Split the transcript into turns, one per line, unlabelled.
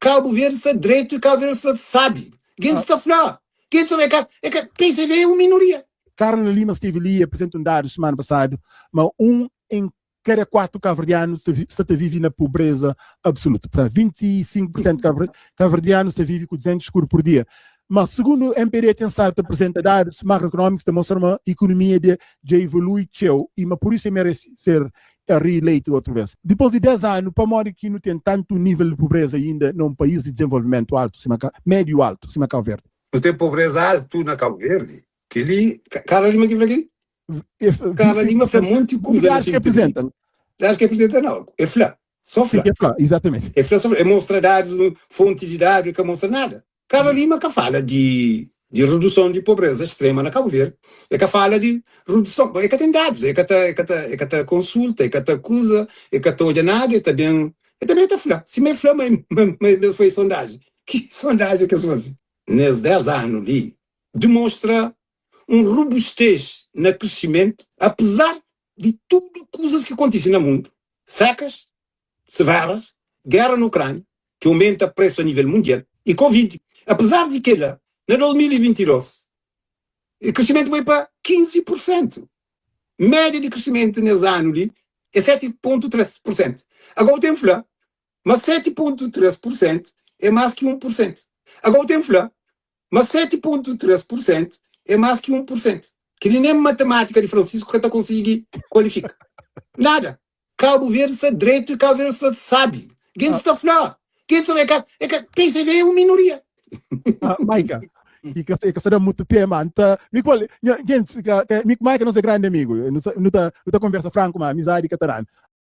Cabo Verde sta dretu e Cabo Verde sta sabi. Gentis ta fla, gentis ta fla, é ka, é ka, PCV é un minoria.
Carla Lima steve li e apresenta un dadu semana pasadu ma un em kada 4 kaverdianu sta ta vive na pobreza absoluta. Portanto, 25 por sentu de kaverdianu sta vive ku 200 escudo por dia. Ma segundo MPD ten stadu ta apresenta dadus makroekonómikus ta mostra ma ikonomia dja evolui txeu i ma pur isu e merese ser reeleito outro vez. Dipôs di 10 anu, pamodi ki nu ten tantu nível di pobreza inda na un país di dezenvolvimentu altu sima médiu altu sima Cabo Verde?
Nu ten pobreza altu na Cabo Verde. Kel-li, Carla Lima ki fla kel-li? Carla Lima fla monti kuza na
se entrevista.
Dados ki apresenta não, é fla, só fla.
Sim, é fla, exatamente.
É fla, só fla. É mostra dados, fonte de dados, ka mostra nada. Carla Lima ka fala de, de redução de pobreza extrema na Cabo Verde. É ka fala de redução, é ka tem dados, é ka ta, é ka ta, é ka ta consulta, é ka ta acusa, é ka ta odja nada, é ta bem, é também ta fla. Si me fla, ma, ma, ma foi sondagem. Que sondagem que es faze? Nes 10 ano li, demonstra un robustez na krisimentu apezar di tudu kuzas ki kontise na mundu, sekas severas, gera na Ukrania ki aumenta presu a nivel mundial i Covid. Apezar di kela, na 2022 krisimentu bai pa 15 pur sentu. Media di krisimentu nes anu li e 7,3 pur sentu. Agora bu ten fla ma 7,3 pur sentu e mas ki 1 pur sentu. Agora bu ten fla Ma 7,3 pur sentu é más ki 1 pur sentu. Kel-li nen matemátika di Francisco ka ta konsigi kualifika. Nada. Kabu Verdi sta dretu i Kabu Verdi sta sabi. Gentis ta fla. Gentis ta fla, é ka, é ka, PCV é un minoria.
Ah, Maika, e ka, e ka sta da mutu pé, ma nta, mi ku el, nha, gentis, ka, ka, mi ku Maika nos é grandi amigu, nu ta, nu ta, nu ta konversa franku, ma amizadi ka ta danu.